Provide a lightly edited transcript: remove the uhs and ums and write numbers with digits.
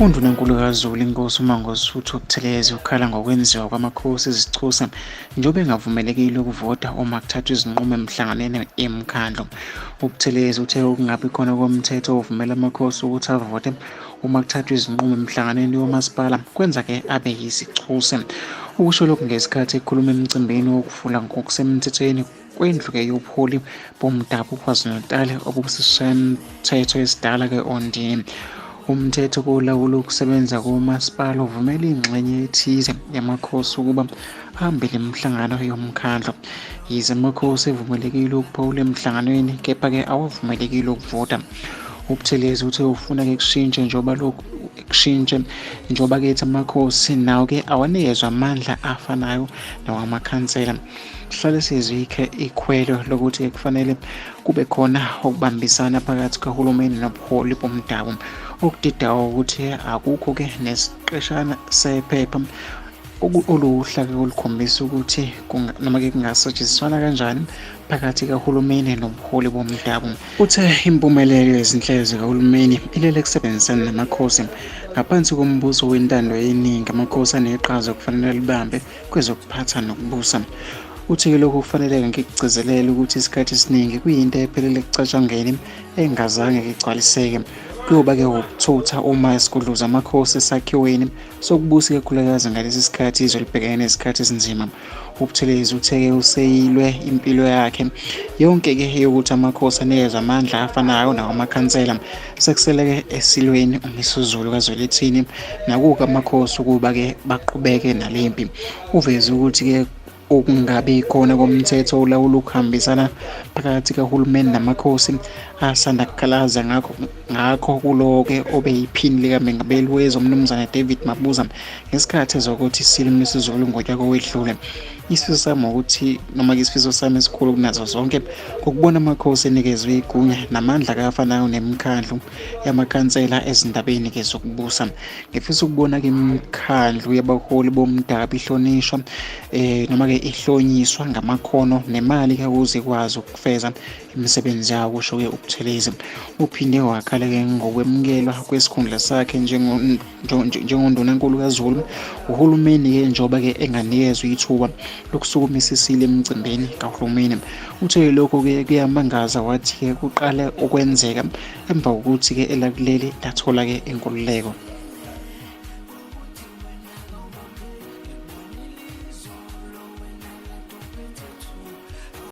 UNdunankulu kaZulu iNkosi uMangosuthu Buthelezi ukhala ngokwenziwa kwamakhosi ezichuse njengoba engavumelekile ukuvota uma kuthathwa izinqumo emhlanganweni yemikhandlu. UButhelezi uthe ukungabi khona komthetho ovumela amakhosi ukuthi avote uma kuthathwa izinqumo emhlanganweni yomasipala kwenza-ke abe yisichuse. Ukusho lokhu ngesikhathi ekhuluma emcimbini wokuvula ngokusemthethweni kwendlu-ke yobuholi bomdabu KwaZulu-Natal obusisishayamthetho esidala-ke oNdini. Umthetho kolawula ukusebenza komasipala uvumela ingxenye ethize yamakhosi ukuba ahambele imihlangano yomkhandlu. Yize amakhosi evumelekile ukuphawula emhlanganweni kepha-ke awavumelekile ukuvota. UButhelezi uthe ufuna-ke kushintshe njengoba lokhu kushintshe njengoba kethi amakhosi nawo-ke awanikezwe amandla afanayo nawamakhansela. Sihlale sizwe ikhwelo lokuthi kufanele kube khona ukubambisana phakathi kukahulumeni nobuholi bomdabu. Okudidayo ukuthi akukho-ke nesiqeshana sephepha oluwuhlaka olukhombisa ukuthi noma-ke kungasetshenziswana kanjani phakathi kahulumeni nobuholi bomdabu. Uthe impumelelo yezinhlelo zikahulumeni ilele ekusebenziseni namakhosi. Ngaphansi kombuso wentando yeningi amakhosi aneqhaza okufanele alibambe kwezokuphatha nokubusa. Uthi-ke lokhu kufanele ngikugcizelele ukuthi isikhathi esiningi kuyinto ephelele ekucatshangeni engazange igcwaliseke. Kuyoba-ke wukuthutha uma isigudluza amakhosi esakhiweni sokubusa ikakhulukazi ngalesi sikhathi izwe libhekene nezikhathi ezinzima. UButhelezi uthe-ke useyilwe impilo yakhe yonke-ke yokuthi amakhosi anikezwe amandla afanayo nawamakhansela. Sekusele-ke esilweni uMisuzulu kaZwelithini nakuke amakhosi ukuba-ke baqhubeke nale mpi. Uveze ukuthi-ke ukungabi khona komthetho olawula ukuhambisana phakathi kahulumeni namakhosi asanda kukhalaza ngakho ngakho kulowo-ke obeyiphini likamengameli wezwe uMnumzane David Mabuza ngesikhathi ezokuthi isilo uMisuzulu ngonyaka owedlule. Isifiso sami ukuthi noma-ke isifiso sami esikhulu kunazo zonke ngokubona amakhosi enikezwe igunya namandla kafanayo nemikhandlu yamakhansela ezindabeni-ke zokubusa. Ngifisa ukubona-ke imikhandlu yabaholi bomdabu ihlonishwa noma-ke ihlonyiswa ngamakhono nemali-ke ukuze ikwazi ukufeza imisebenzi yawo, kusho-ke uButhelezi. Uphinde wakhala-ke ngokwemukelwa kwesikhundla sakhe njengondunankulu kaZulu uhulumeni-ke njengoba-ke enganikezwa ithuba lokusukumisa isilo emcimbini kahulumeni. Uthe lokhu-ke kuyamangaza wathi-ke kuqale ukwenzeka emva kokuthi-ke elakuleli lathola-ke inkululeko.